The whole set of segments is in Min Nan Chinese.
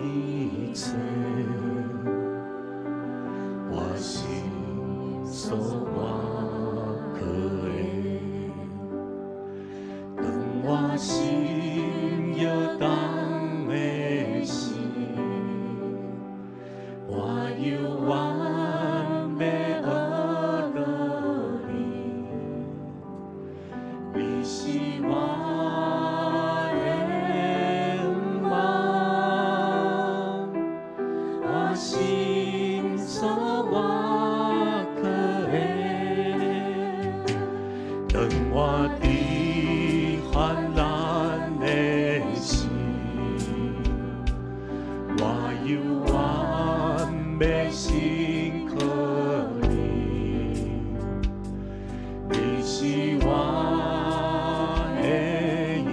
一切，我心所倚靠的。當我心搖動的時，我猶原欲學著你，你是我的望，我心所倚靠的。當我佇患難的時，我猶原欲信靠你，你是我的一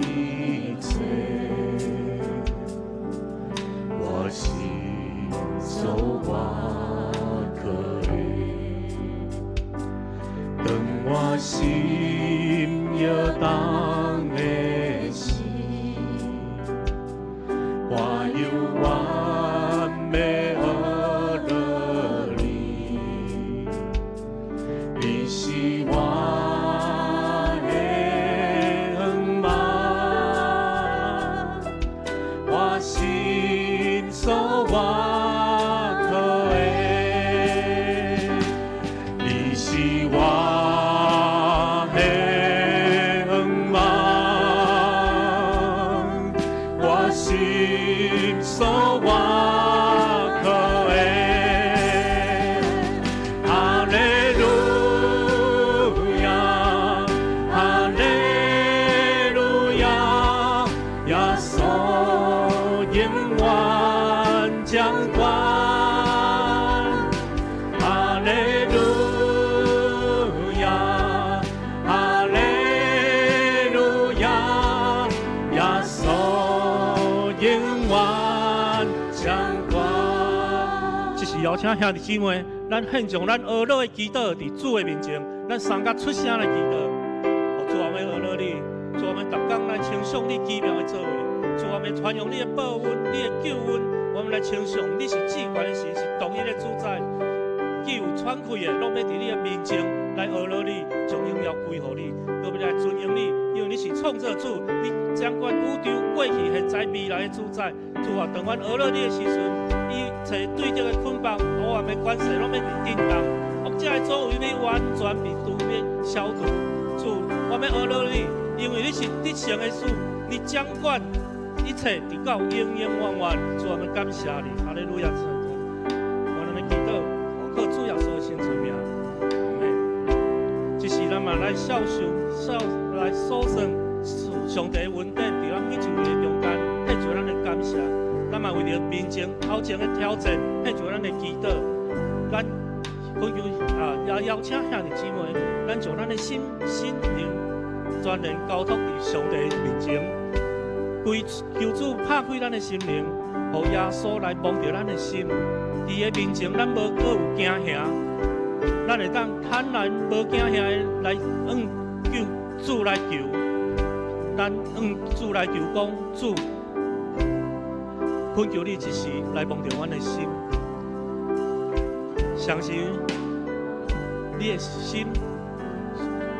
切，我心所倚靠的。當我心搖動的時，我猶原欲學著你，你是我的望，我心所倚靠的，你是我的望，我心所倚靠的。哈利路亞，哈利路亞，耶穌永遠掌權。哈利路亞，哈利路亞，耶穌永遠掌權。這是邀請兄弟姊妹，咱獻上咱呵咾的祈禱，佇主的面前，咱三甲出聲來祈禱。哦，主，我們呵咾你，主，我們逐工來稱頌你奇妙的作為，主，我們傳揚你的報恩、你的救恩，我們來稱頌你是至懸的神，是獨一的主宰。既有喘氣的，攏欲佇你的面前來呵咾你，將榮耀歸予你，閣欲來尊榮你，因為你是創造主，你掌管宇宙過去、現在、未來的主宰。主啊，當阮呵咾你的時陣，一切對敵的捆綁、黑暗的權勢，攏欲被震動，惡者的作為欲完全被除滅、消除。主，我欲呵咾你，因為你是得勝的主，你掌管一切，直到永永遠遠。主，我們感謝你，哈利路亞！我們祈禱，奉靠主耶穌的聖名，阿們。這時咱嘛來數算、數來數算上帝的恩典，佇咱每一位的中間，獻上咱的感謝。咱嘛為著面前頭前的挑戰，獻上咱的祈禱。咱懇求啊，也邀請兄弟姊妹，咱將咱的心心靈全然交託佇上帝面前，跪求主拍開咱的心靈，予耶穌來摸著咱的心。佇伊面前，咱無閣有驚嚇，咱會當坦然無驚嚇的來向求主來求，咱向主來求講，主，懇求你這時來摸著阮的心，相信你的心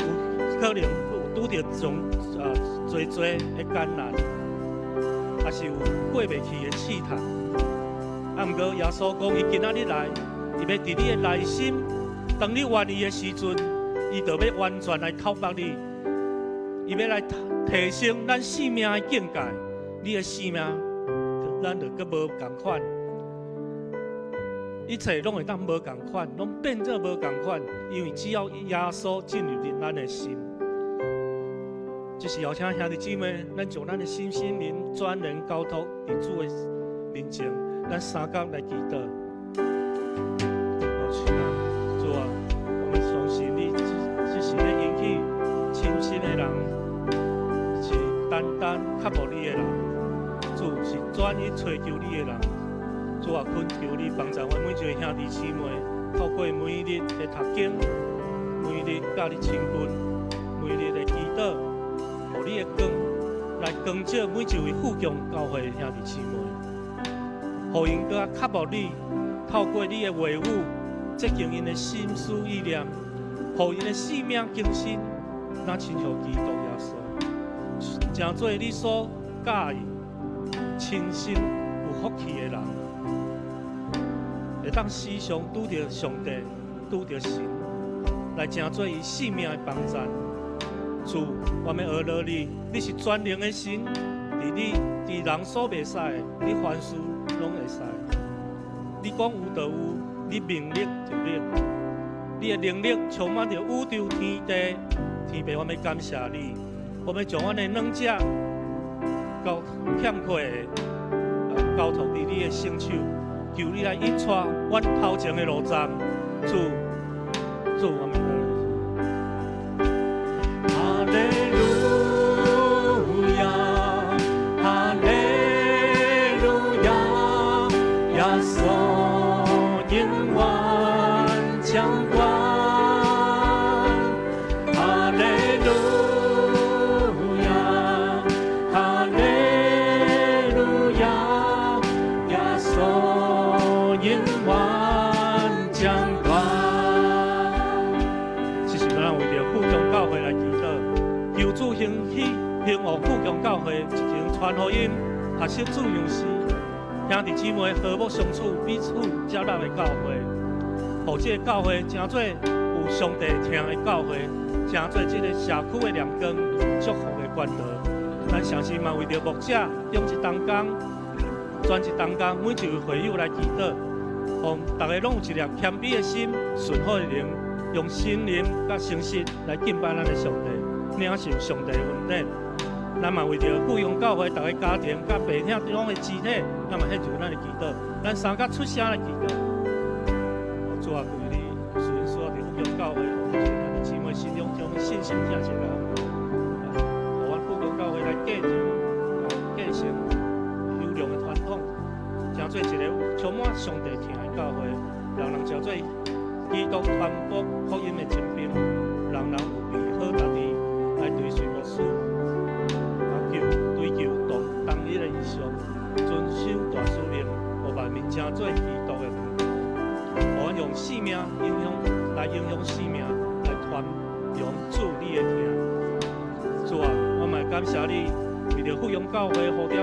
有可能有拄著種啊濟濟的艱難，抑是有過袂去的試探。啊，毋過耶穌講，伊今仔日來，伊欲佇你的內心，當你願意的時陣，伊就欲完全來叩縛你，伊欲來提升咱生命的境界。你的生命，咱就閣無仝款，一切攏會當無仝款，攏變做無仝款，因為只要耶穌進入咱的心。這是邀請兄弟姊妹，咱將咱的心心靈全然交託佇主的面前，咱三工來祈禱。主啊，我們相信你，這是咧引起深信的人，是單單靠慕你的人，主是專一揣求你的人。主啊，懇求你幫助阮每一个兄弟姊妹，透過每日的讀經，每日佮你親近，每日的祈禱，予你的光來光照每一位富強教會的兄弟姊妹。予𪜶閣較渴慕你，透過你的話語，潔淨𪜶的心思意念，予𪜶的生命更新，若親像基督耶穌，成做你所喜愛、親身有福氣的人，會當時常拄著上帝、拄著神，來成做伊生命的幫贊。主，我們阿羅你，你是全能的神，佇你佇人所袂使的，你凡事攏會使。你講有就有，你命立就立，你的能力充滿著宇宙天地，天父，我們感謝你，我們將阮的軟弱、交欠缺的，交託佇你的聖手，求你來引帶阮頭前的路站。主，主，我們。哈利路亞，哈利路亞，耶穌永遠掌權。哈利路亞，哈利路亞，耶穌永遠掌權。其實，咱為著富強教會來祈禱，求主興起興旺富強教會，一間傳福音、學習主樣式、兄弟姊妹和睦相處、彼此接納的教會，予這個教會成做有上帝疼的教會，成做這個社區的亮光、祝福的管道。咱相信嘛，為著牧者中一同工、全職同工，每一位會友來祈禱，予逐家攏有一粒謙卑的心、順服的靈，用心靈佮誠實來敬拜咱的上帝，領受上帝的恩典。咱嘛為著富陽教會逐个家庭佮白領中的肢體，咱嘛獻上咱的祈禱。咱三甲出聲來祈禱。主啊，求你賜恩賜佇富陽教會，予咱的姊妹心中充滿信心疼惜啊，予阮富陽教會來繼承、繼承優良的傳統，成做一个充滿上帝疼的教會，人人成做基督傳播福音的精兵，人人有備好家己來追隨牧師，啊求追求同同一的異象，遵守大使命，予萬民成做基督的門徒，予阮用生命影響來影響生命，來傳揚主你的疼。主啊，我嘛感謝你，為著富陽教會呼召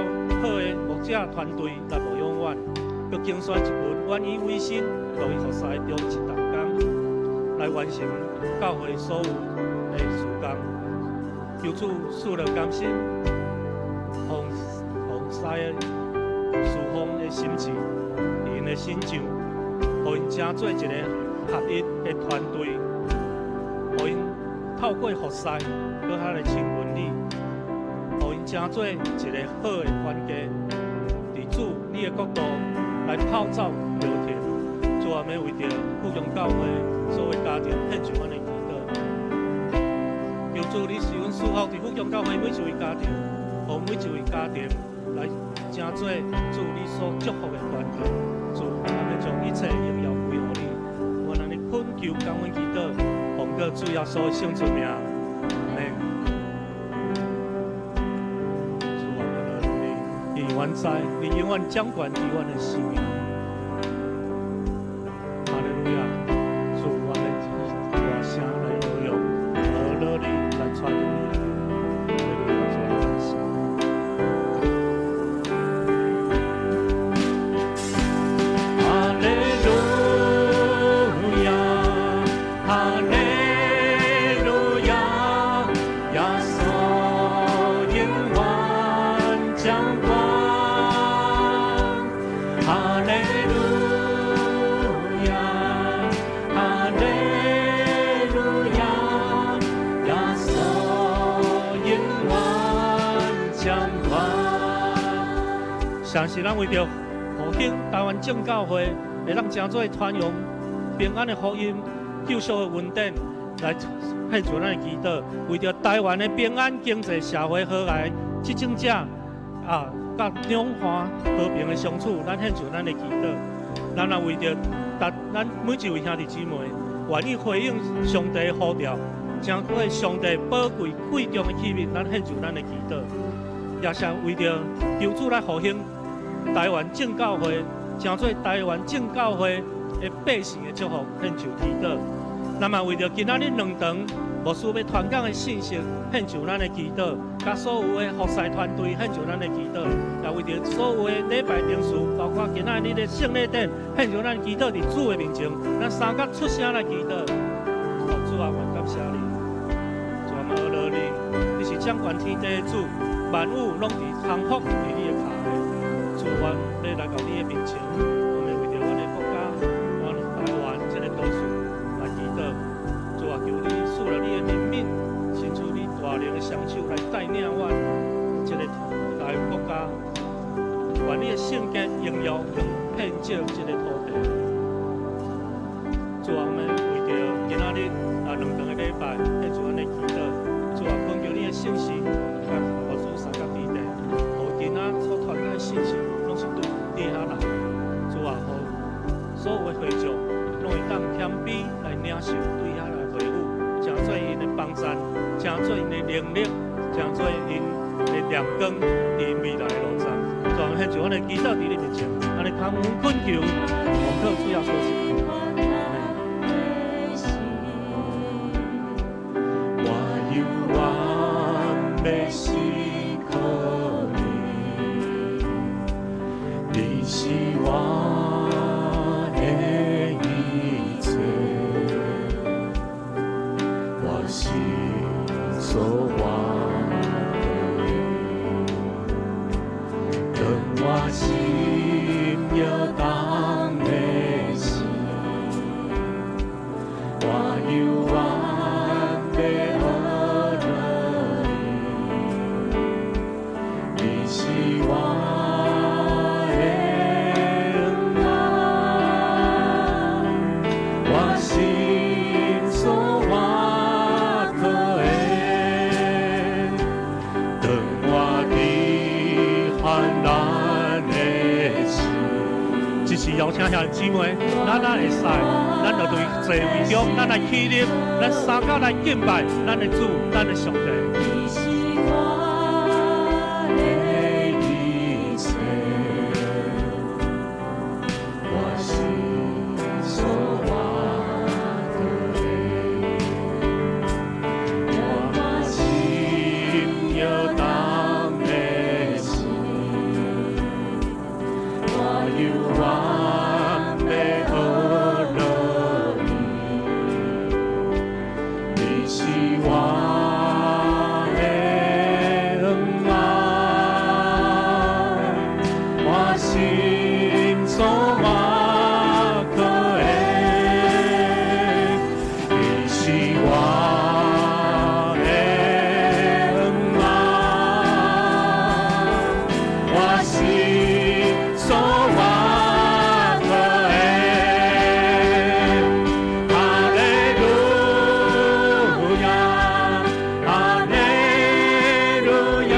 好的牧者團隊來牧養阮，閣揀選一群願意委身樂意服侍的忠實同工，來完成教會所有的事工。求主賜予甘心，奉奉使的侍奉的心志，𪜶的身上，予𪜶成做一个合一的團隊，予𪜶透過服侍，閣較來親近你，予𪜶成做一个好的管家，佇主你的國度來泡造良田。主啊，欲為著富強教會所有家庭獻上阮的祈禱。求主你賜阮賜福佇富強教會每一位家庭，予每一位家庭來成做主你所祝福的管道。主，我欲將一切榮耀歸予你。我按呢懇求感恩祈禱，奉告主耶穌的聖尊名，阿們。主啊，我們你，你永遠知，你永遠掌權佇阮的生命。哈利路亞！主，我們以大聲來榮耀，阿羅你來傳揚你的名。哈利路亞！主，感謝。哈利路亞，哈利路亞，耶穌永遠掌權。哈利路亞，哈利路亞，耶穌永遠掌權。相信咱為著復興台灣正教會，會當成做傳揚平安的福音、救贖的恩典，來獻上咱的祈禱。為著台灣的平安、經濟、社會和諧、執政者啊，佮兩岸和平的相處，咱獻上咱的祈禱。咱也為著達咱每一位兄弟姊妹，願意回應上帝的呼召，成做上帝寶貴貴重的器皿，咱獻上咱的祈禱。也是為著求主來復興台灣正教會，成做台灣正教會的百姓的祝福，獻上祈禱。那麼為著今仔日兩堂牧師欲傳講的信息，獻上咱的祈禱，佮所有的服侍團隊獻上咱的祈禱，也為著所有的禮拜程序，包括今仔日的聖禮典，獻上咱祈禱佇主的面前，咱三甲出聲來祈禱。主啊，我感謝你，主啊，我阿樂你，你是掌管天地的主，萬有攏佇降服佇你的跤下。主，阮欲來到你的面前，我們為著阮的國家、阮的台灣這个島嶼來祈禱。主啊，求你賜予你的憐憫，伸出你大能的雙手來帶領阮這个台灣國家，願你的聖潔榮耀遍照這个土地。主啊，我們為著今仔日啊兩頓的禮拜，獻上咱的祈禱。主啊，懇求你的聖神，佮牧師相佮佇地，予今仔所傳的信息，攏是對佇遐來。主啊，予所有的會眾，攏會當謙卑來領受對遐來話語，成做𪜶的幫贊，成做𪜶的能力，成做𪜶的亮光，佇未來的路上。主啊，獻上阮的祈禱佇你面前，按呢感恩懇求，奉靠主耶穌聖名。我猶原欲信靠你，你是我的一切，我心所倚靠的，當我心搖動的時，我猶原欲阿樂你，你是我的恩仔，我心所倚靠的，當我佇患難的時，這是邀請兄弟姊妹，咱若會使，咱就對座位中，咱來起立，咱三甲來敬拜咱的主，咱的上帝。你是我的的一切，我心所倚靠的，我心搖動的時，我猶原欲阿樂你，你是我的恩仔，我心所倚靠的，你是我的恩仔，我心所倚靠的。哈利路亞，哈利路亞，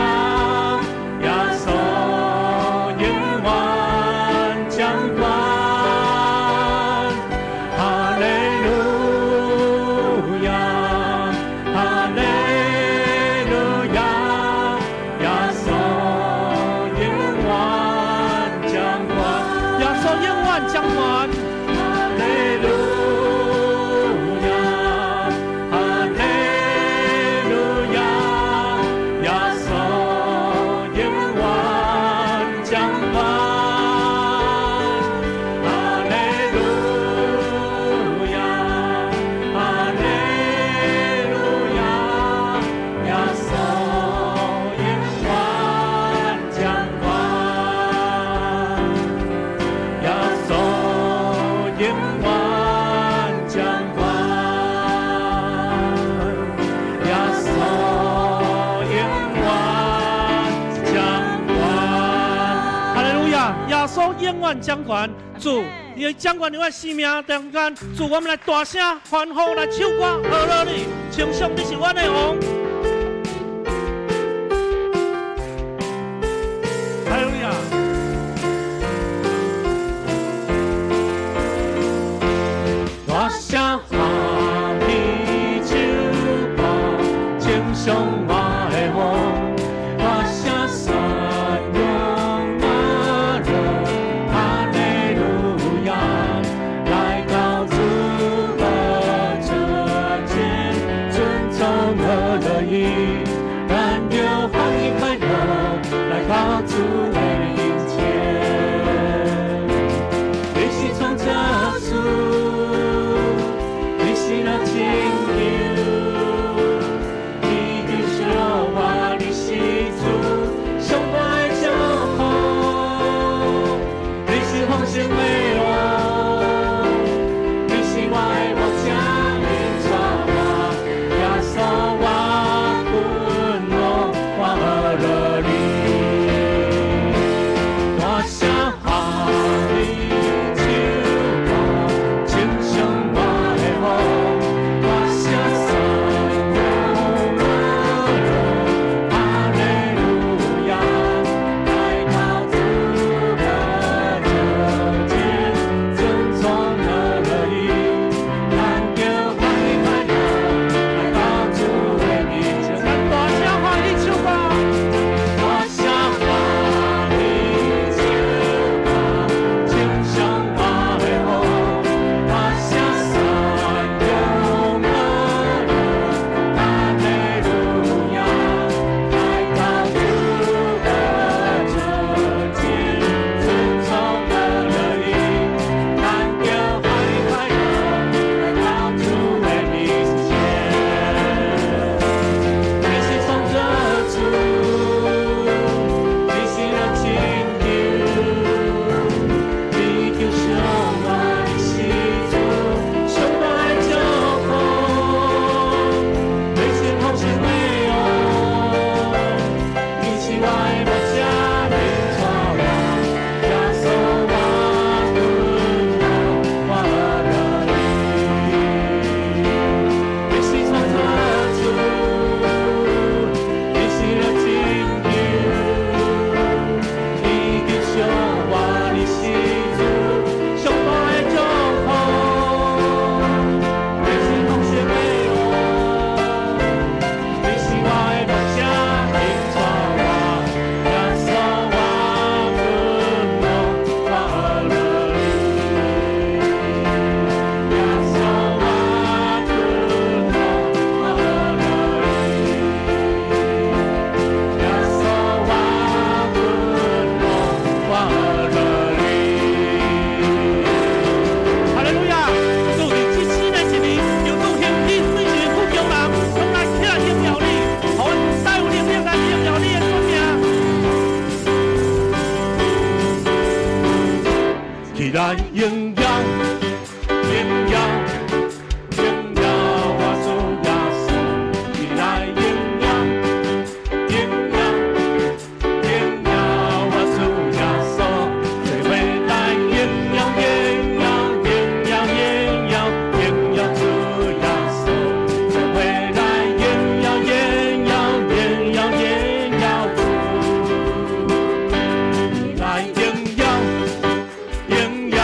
耶穌永遠掌權。哈利路亞，哈利路亞，耶穌永遠掌權。耶穌永遠掌權。哈利路亞，哈利路亞，耶穌永遠掌權。哈利路亞，哈利路亞，耶穌永遠掌權。耶穌永遠掌權，耶穌永遠掌權。哈利路亞！耶穌永遠掌權，主，伊會掌權佇我生命中間。主，我們來大聲歡呼，來唱歌，阿樂你，稱頌你是阮的王。哈利路亞！大聲拍起手鼓，稱頌我的王，大聲讚揚阿樂，哈利主的面前。你是創造主，你是咱拯救，你就是我，你是主，上大的祝福，你是豐盛的王，你是我的牧者，引帶我，耶穌我君王，我學樂你。大聲喊你唱歌，稱頌我的王，大聲讚揚我樂，哈利路亞，來到主寶座前，尊崇樂樂你，咱叫歡喜快樂，來到主的面前。咱大聲歡喜唱歌。大聲歡喜唱歌，稱頌我的王，大聲讚揚我樂，哈利路亞，來到主寶座前，尊崇樂樂你，咱叫歡喜快樂，來到主的面前。你是創造主，你是咱拯救，你就是我，你是主，上大的祝福，你是豐盛的王，你是我的牧者，引帶我，耶穌我君王，我樂你。你是創造主，你是咱拯救，你就是我，你是主，上大的祝福，你是豐盛的王，你是我的牧者，引帶我，耶穌我君王，我樂你。耶穌我君王，我樂你。耶穌我君王，我樂你。哈利路亞！主佇這新的一年，求主興起每一個富強人，攏來起來榮耀你，予阮帶有能力來榮耀你的尊名。起來榮耀，榮耀，榮耀我主耶穌！起來榮耀，榮耀，榮耀我主耶穌！做伙來榮耀，榮耀，榮耀，榮耀，榮耀主耶穌！做伙來榮耀，榮耀，榮耀，榮耀主！來榮耀，榮耀，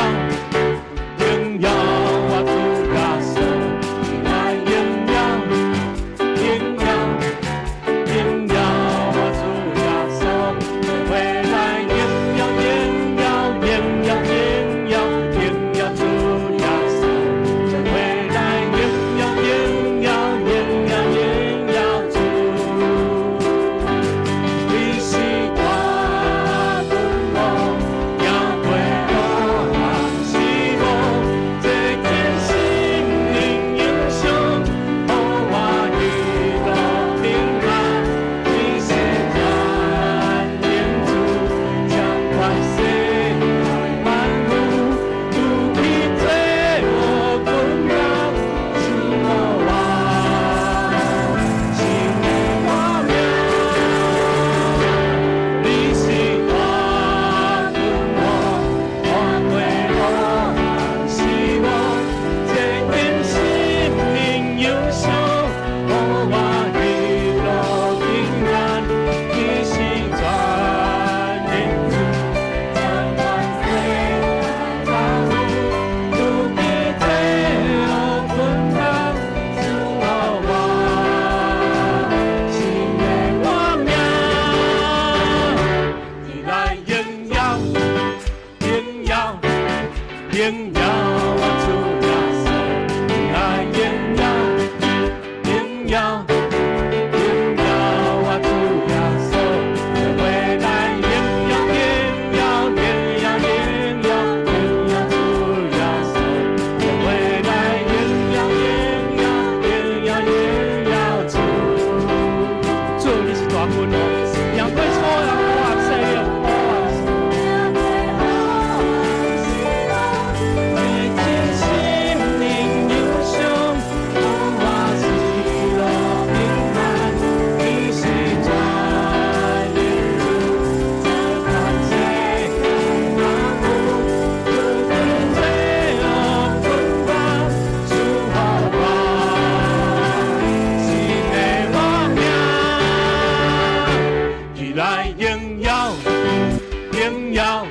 榮耀，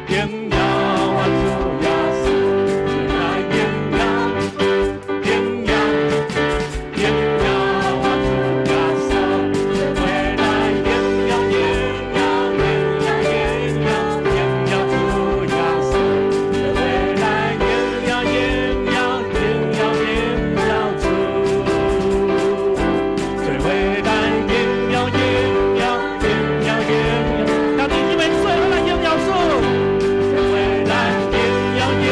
榮耀我主耶穌，來榮耀，榮耀，榮耀我主耶穌，做伙來榮耀，榮耀，榮耀，榮耀，榮耀主耶穌，做伙來榮耀，榮耀，榮耀，榮耀主，做伙來榮耀，榮耀，榮耀，榮耀，兄弟姊妹做伙來榮耀主，做伙來榮耀，榮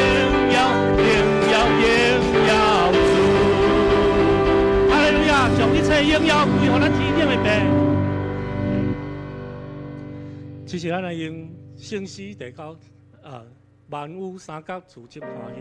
耀，榮耀，榮耀主。哈利路亞！將一切榮耀歸予咱天頂的父。其實咱來用聖詩第九啊，萬有三甲自足歡喜。